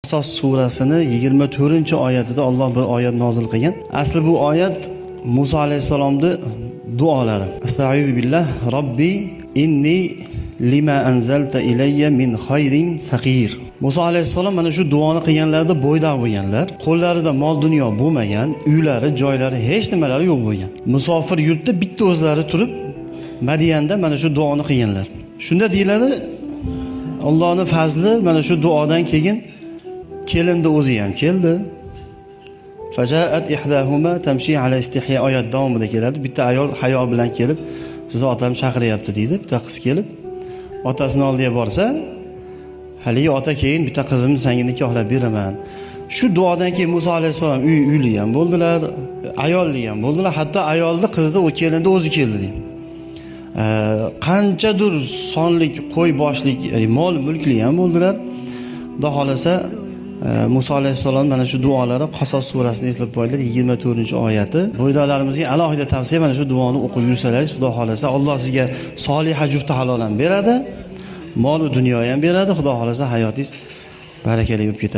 Qasos surasini 24-oyatida Alloh bir oyat nozil qilgan. Asli bu oyat Musa alayhissalomni duolari. Astaizu billah, robbi inni lima anzalta ilayya min khayrin faqir. Musa alayhissalom mana shu duoni qilganlarida bo'ydoq bo'lganlar. Qo'llarida mol dunyo bo'lmagan, uylari, joylari, hech nimalari yo'q bo'lgan. Musofir yurtda bitta o'zlari turib Madiyanda mana shu duoni qilganlar. Shunda deyiladi, Allohning fazli mana shu duodan keyin kelinni o'zi ham keldi. Fajaat ihdahuma tamshi ala istihya oyat davomida keladi. Bitta ayol hayo bilan kelib, sizni otam chaqiryapti deydi. Bitta qiz kelib otasini oldiga borsa, haligi ota keyin bitta qizimni senga nikohlab beraman. Shu duodan keyin Musa alayhissalom uyli ham bo'ldilar, ayolli ham bo'ldilar. Hatto ayolni qizni, u kelinni o'zi keldi deydi. Qanchadir sonlik qo'y boshlik, ya'ni mol mulkli ham bo'ldilar. Xudo xohlasa Musa alayhissalom mana shu duolari Qasos surasini eslab qo'yinglar, 24-oyati. Bo'ydoqlarimizga alohida tavsiya, mana shu duoni o'qib yursalaringiz, Xudo xohlasa Alloh sizga soliha jufti halol ham beradi, mol dunyo ham beradi. Xudo xohlasa hayotingiz barakali bo'lib ketadi.